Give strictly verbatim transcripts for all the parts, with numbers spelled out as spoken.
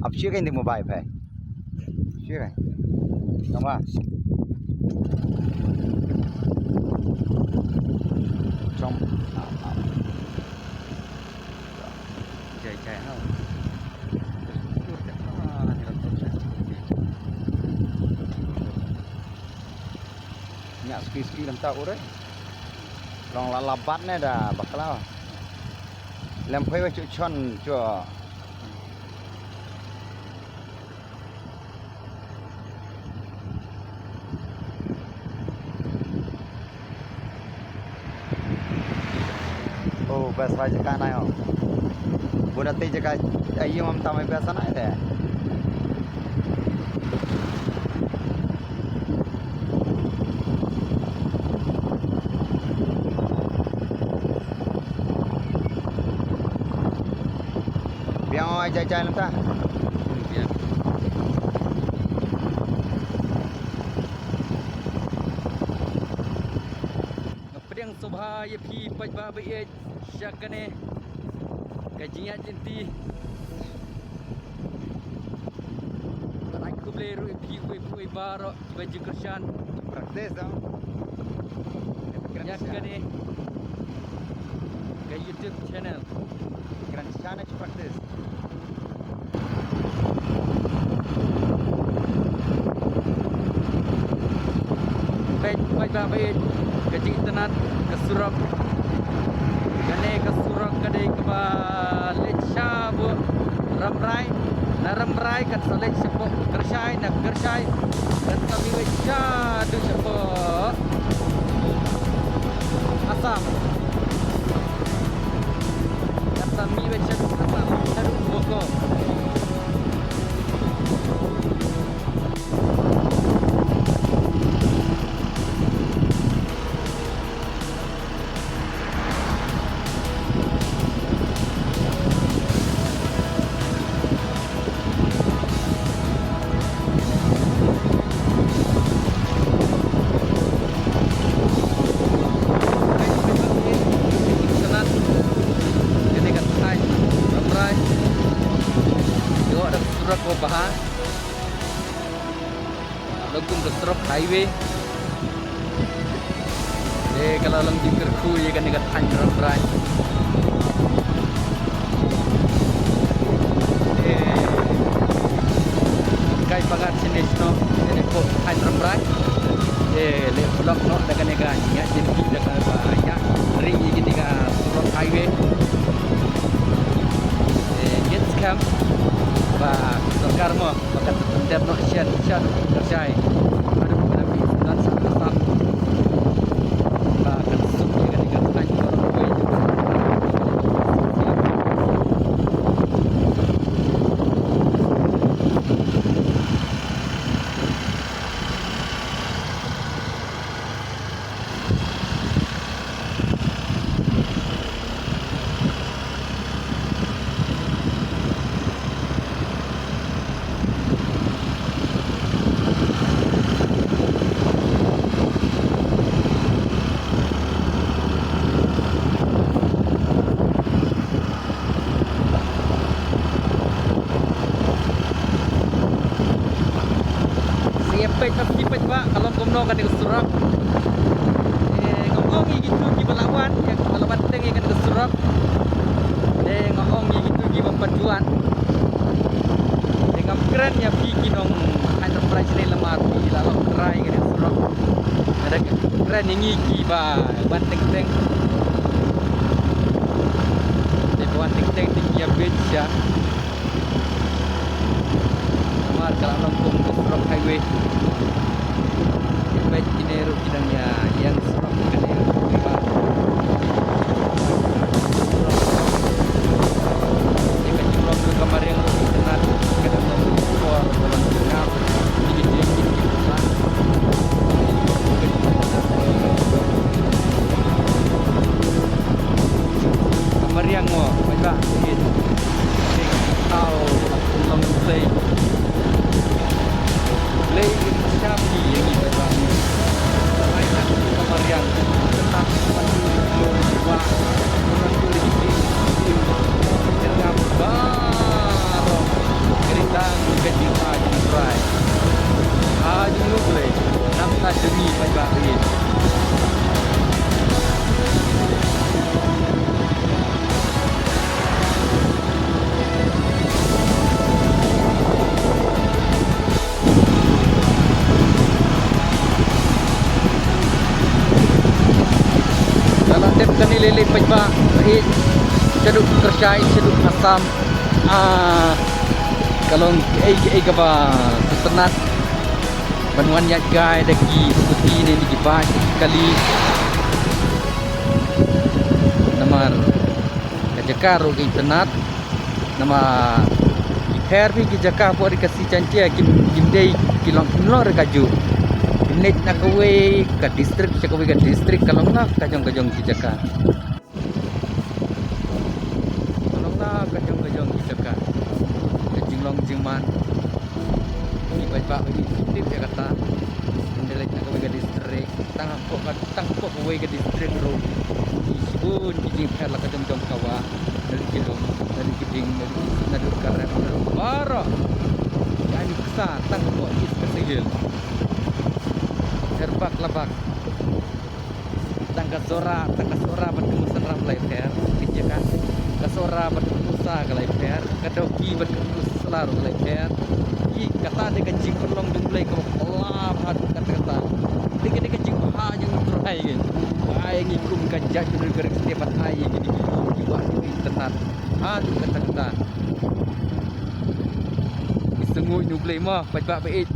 Ap shi kein di mobile phe. Shi kein. Tama. Chom. Jai jai ha. Nya ski ski lam ta ure. Long la labat ne da bakla. Lem phai wa chu chon chu. Oh, best wa jaka na yo. Buna te jaka ayo mam tamai best na ite. Biang oi jai jai nta. Biang. Pdiang sngewbha ïa phi paidbah ba ïeit sha kane ka jingïaid lynti. Bad ai khublei ruh ïa phi uwei pa uwei baroh kiba jingkyrshan. Practice dong. Ïa kane ka YouTube channel. Kren shane practice. Peit, peit ba beit ka jingitynnad ka surok. Kane ka surok ka dei kaba leit shapoh Rambrai. Na Rambrai kan sa leit shapoh Kyrshai, na Kyrshai kan sa mih beit shaduh shapoh Assam. Kan sa mih beit shaduh Assam, shaduh Bokor. Kane ka thaiñ Rambrai. Ïoh da ka surok ba bha. Long kum ka surok highway. Eh, ka la long jingkyrkhu ïa kane ka thaiñ Rambrai. Eh, kai pagat sini sno, sini ko thaiñ Rambrai. Eh, le vlog noh da kane ka ïa jin ki da ka ba ïa ri ïa kane ka surok highway. Eh, ngeit skhem ba sorkar mo ba kan sa pyndep noh shen shen Kyrshai. Haduh ba la mih sudan sha Assam. Ba kan suk ïa kane ka thaiñ baroh kawei. Sa ïa peit, peit, peit ba ka long kumno kane ka surok. Eh, nga ong ïa kito kiba la wan, ïa kiba la wan teng ïa kane ka surok. Eh, nga ong ïa kito kiba pat ju wan. Eh, ngam kren ïa phi ki nongthaiñ Rambrai shane namar phi la long trai kane ka surok. Nga da kren ïa ngi kiba wan teng teng. Te ba wan teng teng te ki ïa bit sha. Namar ka la long kum ka surok highway. Te peit kine ruh ki dang ïa ïeng surok kane ruh ki ba. Te ka jinglong ka mariang ruh ki tnat ka dang long por ka long ki ngap. Ki ki ki ki ki. Mariang mo, baik ba. Okey. Okey. Tau, tau play. Play shabi yang ni, baik ba. Mariang. Tetap bantu, bantu, bantu, bantu, bantu, bantu, bantu, bantu, bantu, bantu, Paidbah, eh, shaduh Kyrshai, shaduh Assam. Ah, ka long kaei kaei kaba sngewtynnat ban wan ïaid kai da ki scooty ne da ki bike, ki kali. Namar ka jaka ruh ka itynnat. Namar ki pher phi ki jaka hapoh ri Khasi Jaiñtia kim, kim dei, ki long, kim long re kajuh. Kim leit na kawei ka district sha kawei ka district, ka long na ka jong ka jong ki jaka. Ka long na ka jong ka jong ki jaka. Ka jinglong jingman. Ngi paidbah ba ngi tip ïa kata. Ngi leit na kawei ka district, tang hapoh ka, tang hapoh kawei ka district ruh. Ngi shibun ki jingpher la ka jong jong ka wah. Naduh ki lum, naduh ki dieng, naduh, naduh ka rep, naduh baroh. Ka nuksa tang hapoh East Khasi Hills. Pher bak la bak. Tang ka Sohra, tang ka Sohra bad ka Mawsynram ka la ïapher, ki jaka. Ka Sohra bad ka Mawsynram ka la ïapher, ka Dawki bad ka Mawsynram ka la ïapher. Ki kata dei ka jingpynlong jong U Blei kaba phylla bha kata kata. Dei ka, dei ka jingbha jong U Trai. Ai ngi kum ka jaitbynriew ka ri Khasi ban ai ïa kine ki, ki wah ki itynnat. Ha kata kata. Ki sngew ïa U Blei mo, paidbah ba ïeit.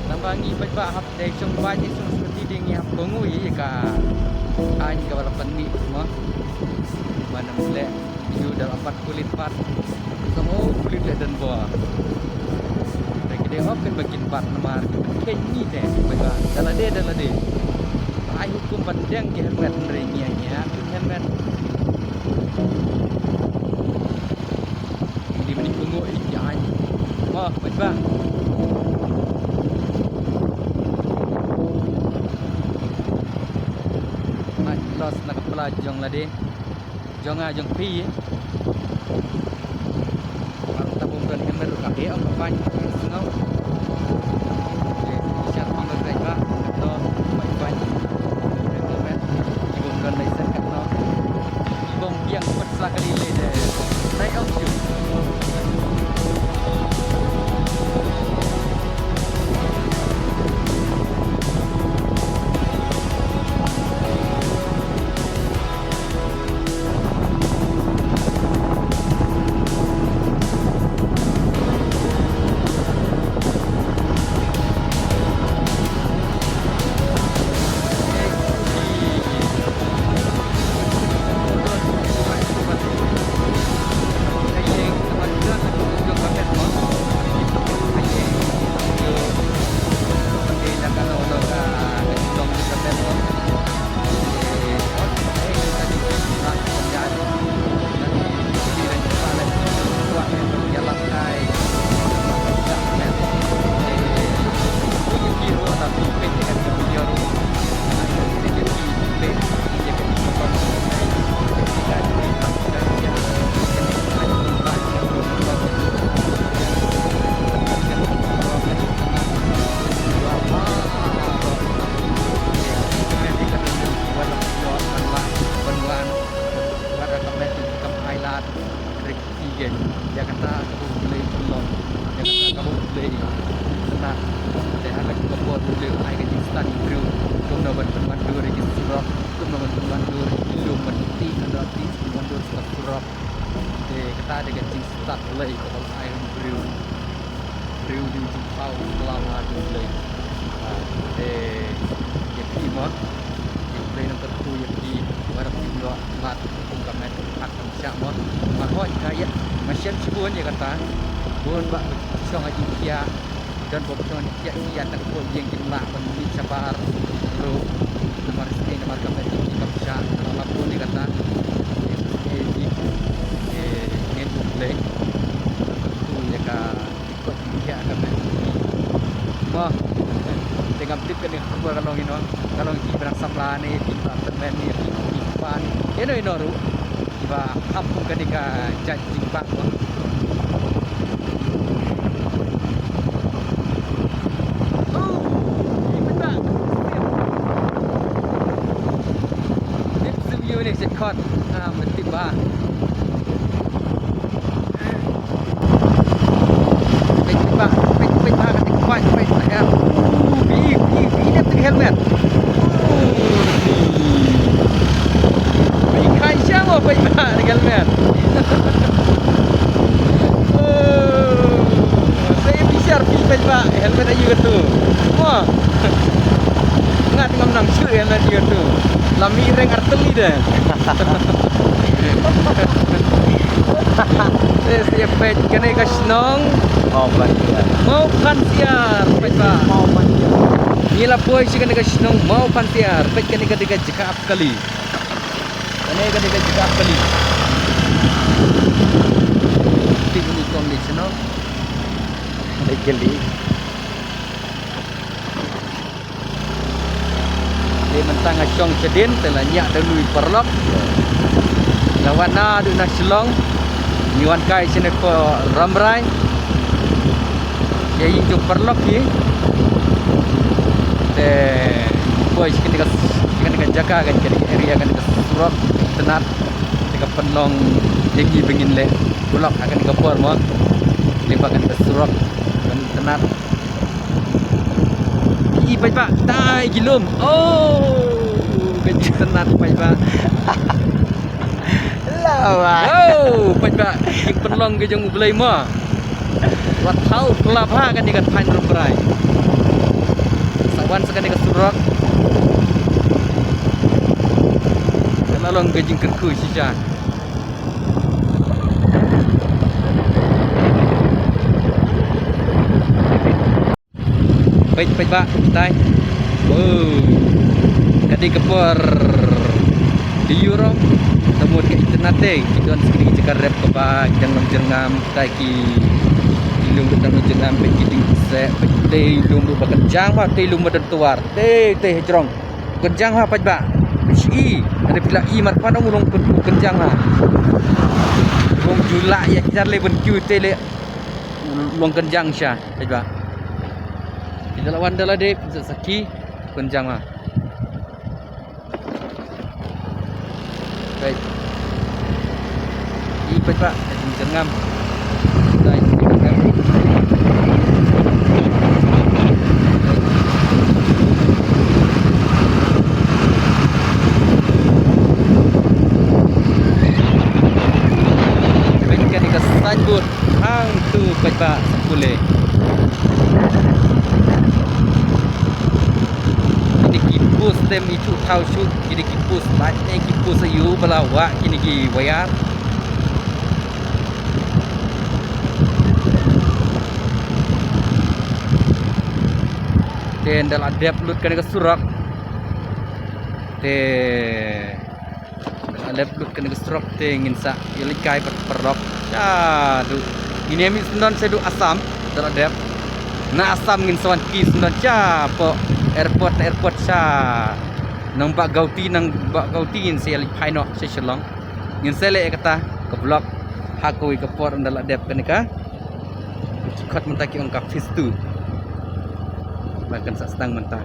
Naba ngi paidbah hap dei shong bad ngi shong sngewthuh dei ngi hap kohnguh ïa ka aiñ kaba la pynmih mo. Ba nam leh ïa u da la pat kulit pat. Song o kulit leh don bor. Dei ki dei hok kan ba kin pat namar kin khein ngi te paidbah. Da lade da lade. Ai hukum ban deng ki helmet hynrei ngi ïa ngi ïa ki helmet. Ngi dei ban ïa kohnguh ïa ki aiñ. Mo paidbah. Aiñ los na ka pla jong lade. Jong nga jong phi. Mar ta bym don helmet ruh ka phi ong ka paiñ ka phi sngew. Te shat ki ba paiñ ba. To paiñ paiñ. Helmet. Ki bym don license katno. Ki bym biang pat sa kali lei de. Nai ong shu. Te ha kane ka por U Blei u ai ka jingstad ïa ki briew kumno ban pynwandur ïa ki surok, kumno ban pynwandur ïa ki lum ban tih, kumno ban pynwandur ïa ki surok. Te kata dei ka jingstad Blei kaba u ai ha ki briew. Briew dei u jingthaw klam ha U Blei. Te ïa phi mo, ïa U Blei nang kyrkhu ïa phi ba phi ïoh mad kum ka met ka phad ka pyrshah mo. Nga hoi ka ïa, nga shem shibun ïa kata. Bun ba shong ha jingkhiah, don ba shong ha jingkhiah, ïa tang ko ïeng kim lah ban mih shabar ruh. Namar shisha namar ka met ka pyrshah, nga la bun ïa kata. Ïa, ïa, ïa, ïa, ngin U Blei. Kyrkhu ïa ka Ïa ka met. Mo. Te ngam tip kane ka khubor ka long ino. Ka long ki ba dang samla ne, ki ba tymmen ne, ki, ki ba ne. Ino ino ruh. Ki ba hap kum kane ka jait jingbak mo. Oh, ki ba. Tip sim yu ne se khot. Ah, tip ba. Peit, peit ba, peit, peit ba, ka tik, peit, peit, peit, ya. Pi, pi, pi, pi, pi, helmet. Pi, kai siang, oh, peit ba, ka helmet. Oh, saya bisa, pi, peit ba, helmet ayu ka tu. Wah. Ngat ngam nang shu helmet ayu ka tu. Lami reng arteli deh. Te sa ïa peit kane ka shnong Mawphansiar. Mawphansiar, peit ba. Mawphansiar. Ngi la poi sha kane ka shnong Mawphansiar. Peit kane ka dei ka jaka ap kali. Kane ka dei ka jaka ap kali. Peit kane ka dei shnong. Dei kali. Te mynta nga shong shadien te la ñiah da u nongparalok. La wan naduh na Shillong. Ngi wan kai shane ko Rambrai. Ïa ïing jong paralok hi. Te poi sha kane ka, sha kane ka jaka, kane ka area, kane ka surok itynnad. Te ka pynlong ïa ngi ba ngin leh vlog ha kane ka por mo. Lyngba kane ka surok ban itynnad. I paidbah, tai ki lum. Oh, ka jingtynnat paidbah. Lawa. Oh, paidbah, jingpynlong ka jong U Blei mo. Wat thaw pla bha kane ka thaiñ Rambrai. Sa wan sa kane ka surok. Ka la long ka jingkyrkhu shisha. Peit, peit ba, tai. Oh. Ka dei ka por Euro. Ka mut ka itynnad te, ki don sa kine ki jaka rep kaba ki dang long jyrngam, tai ki, ki lum ki dang long jyrngam, peit ki dieng pisa, peit te lum ruh ba kynjang ba, te lum ba don twar. Te, te hajrong. Kynjang ha paidbah. Shi, ada pila i marpan ong long kyn-, kynjang ha. Long ju lah ïa jar le ban kiew te le long kynjang sha paidbah. Kita lawan dah lah deh, bisa sakhi kynjang ha. Baik. I paidbah, ka jingjem ngam. Dai, jingjem ngam. Peit kane ka signboard hangtu paidbah pule. Kine ki post te ym ithuh thaw shuh, kine ki post lait ne ki post aïu ba la wah kine ki wire. Te ynda la dep lut kane ka surok te Ynda la dep lut kane ka surok te ngin sa ïaleit kai bad paralok. Sha duh. Ngin ïa mih syndon sha duh Assam, ynda la dep. Na Assam ngin sa wan kiew syndon sha hapoh airport, na airport sha Nongbah Guwahati, Nongbah Guwahati ngin sa ïaleit phai noh sha Shillong. Ngin sa leh ïa kata ka vlog ha kawei ka por ynda la dep kane ka Ki khot mynta ki ong ka phase two. Ba kan sa sdang mynta.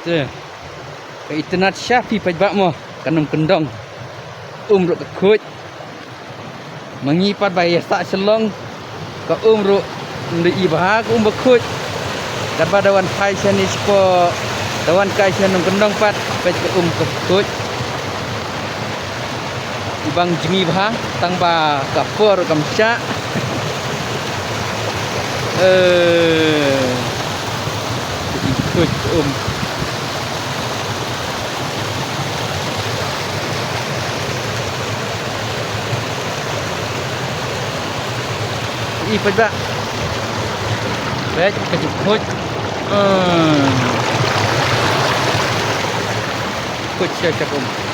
Te, ka itynnad sha phi paidbah mo, ka nongkyndong. Um ruh ka khuid. Ma ngi pat ba ïa sah sha long, ka um ruh ym dei bha, ka um ba khuid. Katba da wan phai shane shapoh, da wan kai sha nongkyndong pat, peit ka um ka khuid. I bang jngi bha, tang ba ka por kam shah. Eh, i khuid um. I paidbah. Peit ka jingkhuid. Hmm. Khuid sha sha um.